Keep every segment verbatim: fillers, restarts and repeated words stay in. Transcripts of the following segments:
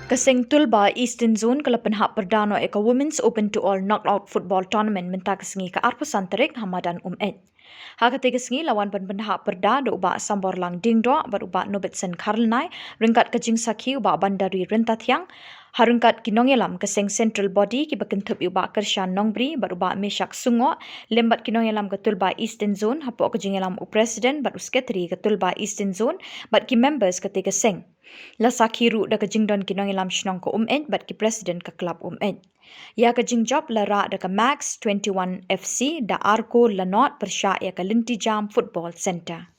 Ka seng Tulba Eastern Zone ka la pynhap pyrda noh ïa ka Women's Open to All Knockout Football Tournament mynta ka sngi ka arphew san tarik ha madan Umeit. Ha kata ka sngi la wan ban pynhap pyrda da u Bah Samborlang Diengdoh bad u Bah Nobetson Kharlnai, ryngkat ka jingsakhi u Bah Bandari Ryntathiang. Ha ryngkat ki nongïalam ka seng Central Body kiba kynthup ïa u Bah Kyrshan Nongbri bad u Bah Meshak Sungoh, lem bad ki nongïalam ka Tulba Eastern Zone, hapoh ka jingïalam u President bad u Secretary ka Tulba Eastern Zone bad ki members kata ka seng. La sakhi ruh da ka jingdon ki nongïalam shnong ka Umeit bad ki President ka Club Umeit. Ïa ka jingjop la rah da ka Max twenty-one F C da ar kol la not pyrshah ïa ka Lynti Jam Football Centre.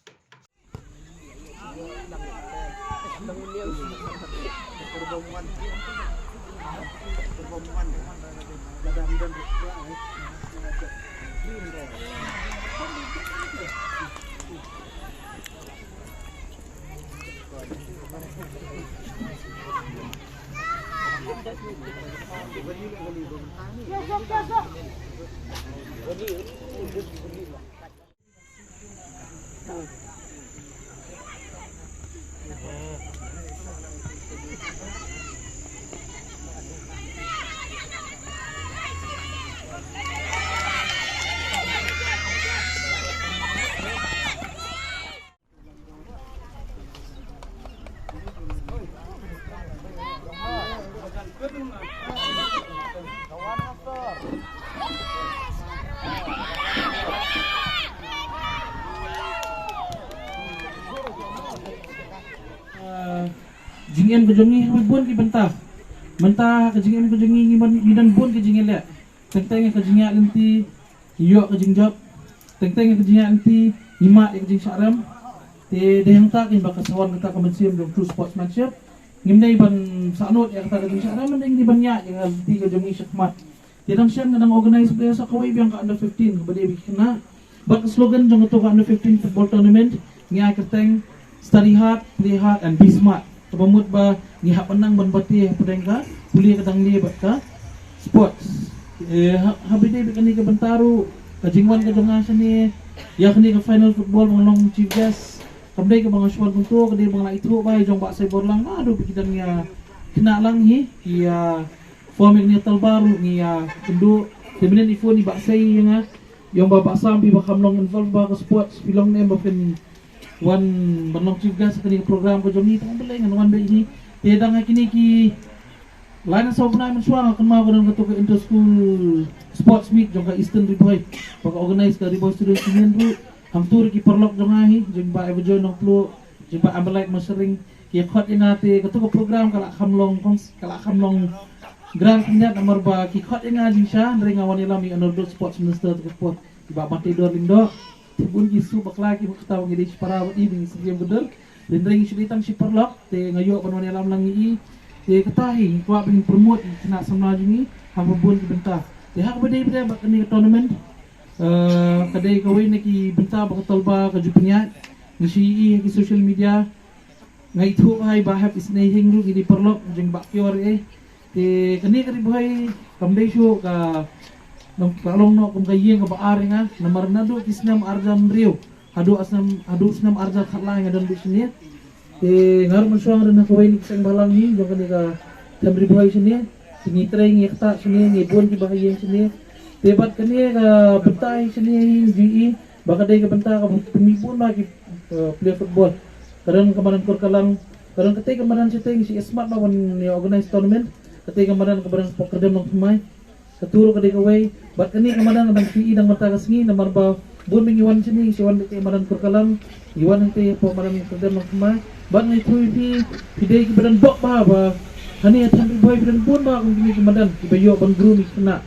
Jingim ka jong ngi ha bun ki bynta. Mynta ka jingim ka jong ngi ngi don bun ki jingïaleh. Teng teng ka jingïaid lynti ngi ïoh ka jingjop. Teng teng ka jingïaid lynti ngi mad ïa ka jingshah rem. Te dei hangta kaba ka sa wan kata ka mynsiem jong true sportsmanship. Ngim dei ban sahnud ïa kata ka jingshah rem, ngim dei ban ïaid ïa ka lynti ka jong ngi shakhmat. Te dang shen nga dang organise ba sa kawei biang ka under fifteen kaba dei ba ki khynnah. Bad ka slogan jong kato ka under fifteen football tournament, ngi ai kyrteng Study Hard, Play Hard and Be Smart. Kaba mut ba ngi hap ban nang ban bati hapdeng ka pule, ka dang leh bad ka sports. Eh, ha, ha ba dei bad kane ka bynta ruh ka jingwan ka jong nga shane ïa kane ka final football ba nga long chief guest. Kam dei kaba nga shu wan kumto, ka dei ba nga la ithuh ba jong Bah Saiborlang naduh ba ki dang ïa khynnah lang hi, ïa form ïa kane ka talba ruh ngi ïa kynduh. Te mynnin i phone i Bah Sai ïa nga, ïa ong ba Bah Sam, phi ba kham long involved ba ka sports, phi long ne em ba phin wan ban long chief guest kane ka program ka jong ngi? Te nga ong balei, ngan wan beit hi. Te dang ha kine ki lai na saw bnai mynshuwa nga kynmaw ka don kato ka inter school sports meet jong ka Eastern Ri Bhoi ba ka organise ka Ri Bhoi Students' Union ruh. Hangto ruh ki paralok jong nga hi, jong Bah Everjoy Nongpluh, jong Bah Ambalite Marsharing, ki ïa khot ïa nga, te kato ka program ka la kham long kong, ka la kham long grand khyndiat namar ba ki khot ïa nga jingshisha hynrei nga wan ïalam ïa Honourable Sports Minister kato ka por, i Bah Banteidor Lyngdoh. Te bun ki shu bakla ki mut kata ba ngi dei shipara bad i ba ngi syriem ka dur. Hynrei ngi shu dei tang shi paralok, te nga ïoh ban wan ïalam lang ïa i. Te kata hi ngi kwah ba ngin promote ïa ki khynnah samla jong ngi ha bun ki bynta. Te ha kaba dei bad bad kane ka tournament, eh, ka dei kawei na ki bynta ba ka talba ka ju pynïaid. Ngi shu ïohi ha ki social media. Nga ithuh ba hai ba hap isynei hi ruh, ngi dei paralok jong Bah Kior eh. Te kane ka Ri Bhoi kam dei shuh ka, ka long noh kum ka ïing kaba ar ïa nga namar naduh ki snem arhajar hynriew haduh snem, haduh snem arhajar khatlai nga don beit shane. Te nga ruh mynshuwa nga don ha kawei na ki seng bhalang hi jong kane ka them Ri Bhoi shane. Te ngi trei ngi ktah shane, ngi bun kiba ha ïing shane. Te bad kane ka bynta hi shane hi ngi ïohi ba ka dei ka bynta kaba pynmih bun ba ki, eh, player football. Ka don ka madan Kurkalang, ka don katei ka madan shatei, ngi shu ïa smat ba ban ïa organise tournament. Katei ka madan kaba don hapoh Kyrdem Nongthymmai. Kato ruh ka dei kawei. Bad kane ka madan ka dang phi i dang mynta ka sngi namar ba bun ba ngi wan shane, ngi shu wan katei madan Kurkalang, ngi wan katei hapoh madan Kyrdem Nongthymmai. Bad nga ithuh ïa phi, phi dei kiba don bok bha ba hangne ha them Ri Bhoi phi don bun bha kum kine ki madan kiba ïoh ban groom ïa ki khynnah.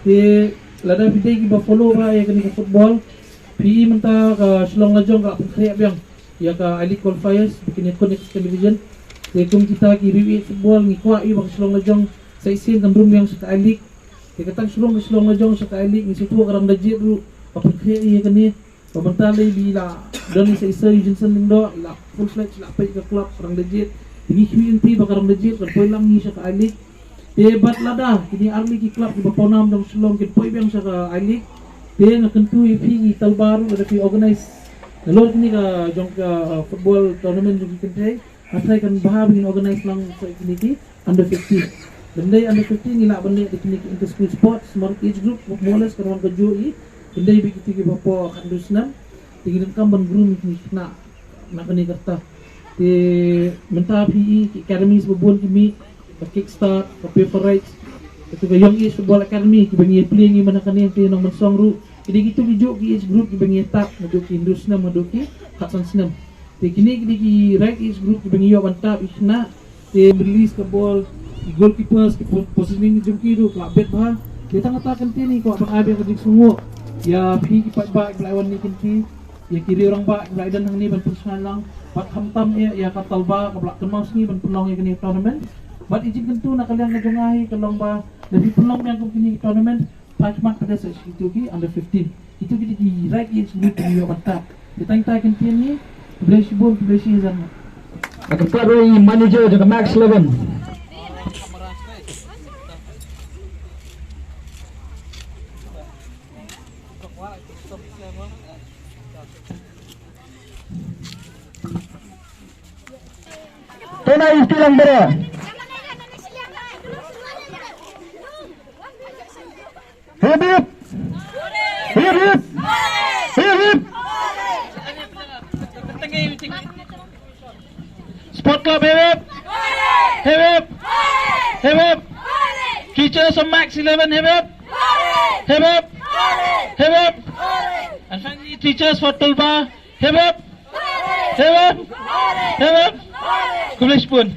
Te lada phi dei kiba follow bha ïa kane ka football, phi i mynta ka Shillong Lajong ka la pynkhreh biang ïa ka I-League qualifiers ba kin ïakhun ïa ka Second Division. Te kum kita ki riew ïeit football ngi kwah ïa ba ka Shillong Lajong sa shisien kan rung biang sha ka I-League. Te kata ka Shillong, ka Shillong Lajong sha ka I-League ngi sngewthuh ka Rangdajied ruh ka pynkhreh ïa kane. Ba mynta lei ba i la don i sa i Sir Eugene Lyngdoh, i la full fledged, i la peit ka club Rangdajied. Te ngi kyrmen ïa phi ba ka Rangdajied kan poi lang hi sha ka I-League. Te bad lada kine arli ki club kiba pawnam jong Shillong kin poi biang sha ka I-League, te nga kyntu ïa phi ki talba ruh lada phi organise nalor kine ka jong ka, uh, football tournament jong ki kynthei, Hynrei kan bha ba ngin organize lang sa kine ki under fifteen. Lymdei under fifteen ngi lah ban leh da kine ki inter school sports, mar age group, more or less kan wan kajuh i. Lymdei ba kito kiba hapoh khatar snem. Te ngi donkam ban groom ïa kine ki khynnah na kane ka rta. Te mynta phi i ki academies ba bun ki mih, ka Kickstart, ka Paper Rights. Kata ka Young Age Football Academy kiba ngi plie ngi mynta kane te nongmynsong ruh. Ki dei kito kijuh ki age group kiba ngi tap, naduh ki hynriew snem haduh ki khatsan snem. Te kine ki dei ki right age group kiba ngi ïoh ban tap ïa ki khynnah. Te release ka ball, ki goalkeepers, ki po-, positioning jong ki ruh ka la bit bha. Te tang kata ka ktien ngi kwah ban ai biang ka jingsngewnguh ïa phi ki paidbah kiba la wan ne kynti, ïa ki riew rangbah kiba la don hangne ban pynshai lang. Bad khamtam ïa, ïa ka TALBA kaba la kynmaw sngi ban pynlong ïa kane ka tournament. Bad i jingkyntu na ka liang ka jong nga hi ka long ba lada phi pynlong biang kum kine ki tournament, phi khmat pat de sa sha kito ki under fifteen. Kito ki dei ki right age group kiba ngi ïoh ban tap. Te tang kata ka ktien ngi, khublei shibun, khublei shihajar. Ka kyrpad ruh ïa i manager jong ka Max eleven. Tena i tilang bere. Hip hip. Hip hip. Hip hip. Sport Club, hip hip. Hip hip. Hip hip. Teachers of Max eleven, hip hip. Hip hip. Hip hip. And finally, teachers for TALBA, hip hip. Hip hip. Hip hip. Khublei shibun.